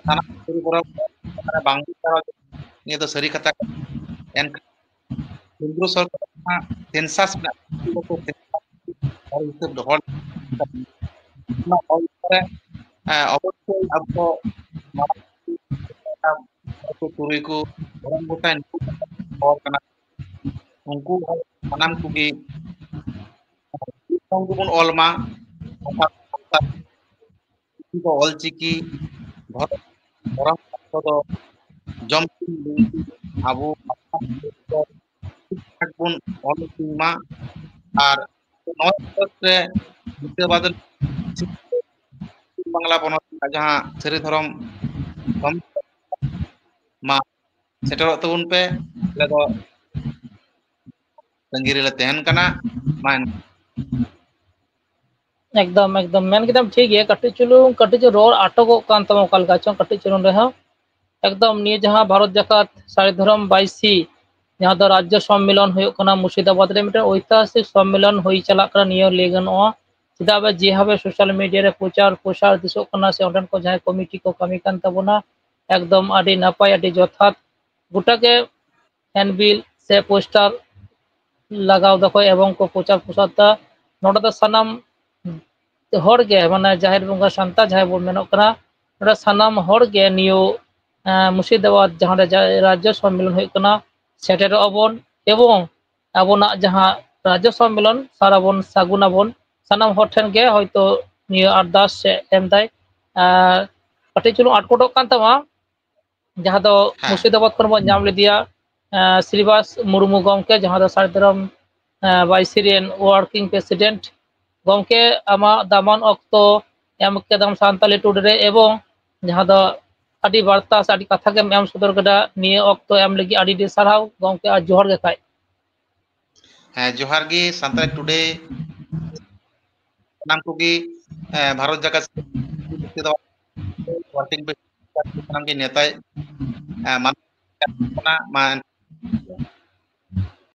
ᱥᱟᱱᱟᱢ ᱠᱚᱨᱮ ᱵᱚᱨᱚ ᱵᱟᱝ ᱵᱩᱡᱽ ᱫᱟᱲᱮᱭᱟᱜ, ᱱᱤᱭᱟᱹ ᱫᱚ ᱥᱟᱹᱨᱤ ᱠᱟᱛᱷᱟ ᱠᱟᱱᱟ᱾ ᱮᱱᱠᱷᱟᱱ ᱠᱮᱱᱫᱨᱚ ᱥᱚᱨᱠᱟᱨ ᱡᱟᱦᱟᱸ ᱥᱮᱱᱥᱟᱥ ᱢᱮᱱᱟᱜ ᱛᱟᱠᱚᱣᱟ, ᱦᱚᱲ ᱦᱤᱥᱟᱹᱵ ᱫᱚᱦᱚ ᱞᱮᱠᱟ, ᱚᱱᱟ ᱚᱞ ᱠᱚᱨᱮ, ᱮ, ᱚᱵᱚᱥᱥᱳᱭ ᱟᱵᱚ ᱢᱟᱨᱟᱝ ᱠᱚ ᱛᱩᱨᱩᱭ ᱠᱚ ᱜᱚᱲᱚᱢ ᱜᱚᱴᱟᱭ ᱱᱩᱠᱩ ᱦᱚᱲ ᱠᱟᱱᱟ᱾ ᱩᱱᱠᱩ ᱦᱚᱲ ᱥᱟᱱᱟᱢ ᱠᱚᱜᱮ ᱚᱞ ᱢᱟ, ᱥᱟᱱᱛᱟᱲ ᱪᱤᱠᱤ ᱫᱚ ᱚᱞᱪᱤᱠᱤ ᱫᱷᱚᱨᱚᱢ, ᱫᱷᱚᱨᱚᱢ ᱜᱨᱚᱱᱛᱷᱚ ᱫᱚ ᱡᱚᱢ ᱥᱤᱢ ᱵᱤᱱᱛᱤ ᱟᱵᱚ ᱴᱷᱤᱠ ᱴᱷᱟᱠ ᱵᱚᱱ ᱚᱞ ᱛᱤᱧ ᱢᱟ᱾ ᱟᱨ ᱱᱚᱣᱟ ᱯᱚᱱᱚᱛ ᱨᱮ ᱢᱩᱨᱥᱤᱫᱟᱵᱟᱫᱽ ᱨᱮ ᱵᱟᱝᱞᱟ ᱯᱚᱱᱚᱛ ᱨᱮᱱᱟᱜ ᱡᱟᱦᱟᱸ ᱥᱟᱹᱨᱤ ᱫᱷᱚᱨᱚᱢ ᱢᱟ ᱥᱮᱴᱮᱨᱚᱜ ᱛᱟᱵᱚᱱ ᱯᱮ, ᱟᱞᱮ ᱫᱚ ᱛᱟᱺᱜᱤ ᱨᱮᱞᱮ ᱛᱟᱦᱮᱱ ᱠᱟᱱᱟ᱾ ᱢᱟ ᱮᱱᱠᱷᱟᱱ᱾ ᱮᱠᱫᱚᱢ, ᱮᱠᱫᱚᱢ ᱢᱮᱱ ᱠᱮᱫᱟᱢ ᱴᱷᱤᱠ ᱜᱮ᱾ ᱠᱟᱹᱴᱤᱡ ᱪᱩᱞᱩᱝ, ᱠᱟᱹᱴᱤᱡ ᱪᱩᱞᱩᱝ ᱨᱚᱲ ᱟᱴᱚᱠᱚᱜ ᱠᱟᱱ ᱛᱟᱢᱟ ᱚᱠᱟ ᱞᱮᱠᱟ ᱪᱚᱝ, ᱠᱟᱹᱴᱤᱡ ᱪᱩᱞᱩᱝ ᱨᱮᱦᱚᱸ᱾ ᱮᱠᱫᱚᱢ ᱱᱤᱭᱟᱹ ᱡᱟᱦᱟᱸ ᱵᱷᱟᱨᱚᱛ ᱡᱟᱠᱟᱛ ᱥᱟᱹᱨᱤ ᱫᱷᱚᱨᱚᱢ ᱵᱟᱭᱥᱤ, ᱡᱟᱦᱟᱸ ᱫᱚ ᱨᱟᱡᱽᱡᱚ ᱥᱚᱢᱢᱮᱞᱚᱱ ᱦᱩᱭᱩᱜ ᱠᱟᱱᱟ ᱢᱩᱨᱥᱤᱫᱟᱵᱟᱫᱽ ᱨᱮ, ᱢᱤᱫᱴᱮᱱ ᱳᱭᱛᱤᱦᱟᱥᱤᱠ ᱥᱚᱢᱢᱮᱞᱚᱱ ᱦᱩᱭ ᱪᱟᱞᱟᱜ ᱠᱟᱱᱟ ᱱᱤᱭᱟᱹ ᱞᱟᱹᱭ ᱜᱟᱱᱚᱜᱼᱟ᱾ ᱪᱮᱫᱟᱜ ᱵᱟ ᱡᱮᱵᱷᱟᱵᱮ social media ᱨᱮ ᱯᱨᱚᱪᱟᱨ ᱯᱨᱚᱥᱟᱨ ᱫᱤᱥᱚᱜ ᱠᱟᱱᱟ ᱥᱮ ᱚᱸᱰᱮᱱ ᱠᱚ ᱡᱟᱦᱟᱸᱭ ᱠᱚᱢᱤᱴᱤ ᱠᱚ ᱠᱟᱹᱢᱤ ᱠᱟᱱ ᱛᱟᱵᱚᱱᱟ, ᱮᱠᱫᱚᱢ ᱟᱹᱰᱤ ᱱᱟᱯᱟᱭ, ᱟᱹᱰᱤ ᱡᱚᱛᱷᱟᱛ᱾ ᱜᱚᱴᱟ ᱜᱮ handbill ᱥᱮ poster ᱞᱟᱜᱟᱣ ᱫᱟᱠᱚ ᱮᱵᱚᱝ ᱠᱚ ᱯᱨᱚᱪᱟᱨ ᱯᱨᱚᱥᱟᱨ ᱫᱟ᱾ ᱱᱚᱰᱮ ᱫᱚ ᱥᱟᱱᱟᱢ ᱦᱚᱲ ᱜᱮ, ᱢᱟᱱᱮ ᱡᱟᱦᱮᱨ ᱵᱚᱸᱜᱟ ᱥᱟᱱᱛᱟᱲ ᱡᱟᱦᱟᱸᱭ ᱵᱚᱱ ᱢᱮᱱᱚᱜ ᱠᱟᱱᱟ, ᱱᱚᱰᱮ ᱥᱟᱱᱟᱢ ᱦᱚᱲ ᱜᱮ ᱱᱤᱭᱟᱹ ᱮᱸ, ᱢᱩᱨᱥᱤᱫᱟᱵᱟᱫᱽ ᱡᱟᱦᱟᱸ ᱨᱮ ᱡᱟ-, ᱨᱟᱡᱽᱡᱚ ᱥᱚᱢᱢᱮᱞᱚᱱ ᱦᱩᱭᱩᱜ ᱠᱟᱱᱟ, ᱥᱮᱴᱮᱨᱚᱜ ᱟᱵᱚᱱ ᱮᱵᱚᱝ ᱟᱵᱚᱱᱟᱜ ᱡᱟᱦᱟᱸ ᱨᱟᱡᱽᱡᱚ ᱥᱚᱢᱢᱮᱞᱚᱱ ᱥᱟᱨᱟ ᱵᱚᱱ ᱥᱟᱹᱜᱩᱱ ᱟᱵᱚᱱ᱾ ᱥᱟᱱᱟᱢ ᱦᱚᱲ ᱴᱷᱮᱱ ᱜᱮ ᱦᱚᱭᱛᱳ ᱱᱤᱭᱟᱹ ᱟᱨᱫᱟᱥ ᱮ ᱮᱢ ᱫᱟᱭ᱾ ᱟᱨ ᱠᱟᱹᱴᱤᱡ ᱪᱩᱞᱩᱝ ᱟᱴᱠᱚᱴᱚᱜ ᱠᱟᱱ ᱛᱟᱢᱟ, ᱡᱟᱦᱟᱸ ᱫᱚ ᱦᱮᱸ᱾ ᱢᱩᱨᱥᱤᱫᱟᱵᱟᱫᱽ ᱠᱷᱚᱱ ᱵᱚᱱ ᱧᱟᱢ ᱞᱮᱫᱮᱭᱟ, ᱮᱸ, ᱥᱨᱤᱵᱟᱥ ᱢᱩᱨᱢᱩ ᱜᱚᱢᱠᱮ, ᱡᱟᱦᱟᱸ ᱫᱚ ᱥᱟᱨᱡᱚᱢ, ᱮᱸ, ᱵᱟᱭᱥᱤ ᱨᱮᱱ working president᱾ ᱜᱚᱢᱠᱮ, ᱟᱢᱟᱜ ᱫᱟᱢᱟᱱ ᱚᱠᱛᱚ ᱮᱢ ᱠᱮᱫᱟᱢ ᱥᱟᱱᱛᱟᱞᱤ ᱴᱩᱰᱮ ᱨᱮ, ᱮᱵᱚᱝ ᱡᱟᱦᱟᱸ ᱫᱚ ᱟᱹᱰᱤ ᱵᱟᱨᱛᱟ ᱥᱮ ᱟᱹᱰᱤ ᱠᱟᱛᱷᱟ ᱜᱮᱢ ᱮᱢ ᱥᱚᱫᱚᱨ ᱠᱮᱫᱟ᱾ ᱱᱤᱭᱟᱹ ᱚᱠᱛᱚ ᱮᱢ ᱞᱟᱹᱜᱤᱫ ᱟᱹᱰᱤ ᱟᱹᱰᱤ ᱥᱟᱨᱦᱟᱣ ᱜᱚᱢᱠᱮ, ᱟᱨ ᱡᱚᱦᱟᱨ ᱜᱮ ᱠᱷᱟᱡ᱾ ᱦᱮᱸ, ᱡᱚᱦᱟᱨ ᱜᱮ ᱥᱟᱱᱛᱟᱲᱤ ᱴᱩᱰᱮ ᱥᱟᱱᱟᱢ ᱠᱚᱜᱮ, ᱮᱸ, ᱵᱷᱟᱨᱚᱛ ᱡᱟᱠᱟᱛ working president ᱥᱟᱱᱟᱢ ᱜᱮ ᱱᱮᱣᱛᱟᱭ, ᱮᱸ, ᱢᱟᱱᱟᱣ ᱠᱟᱱᱟ᱾ ᱢᱟ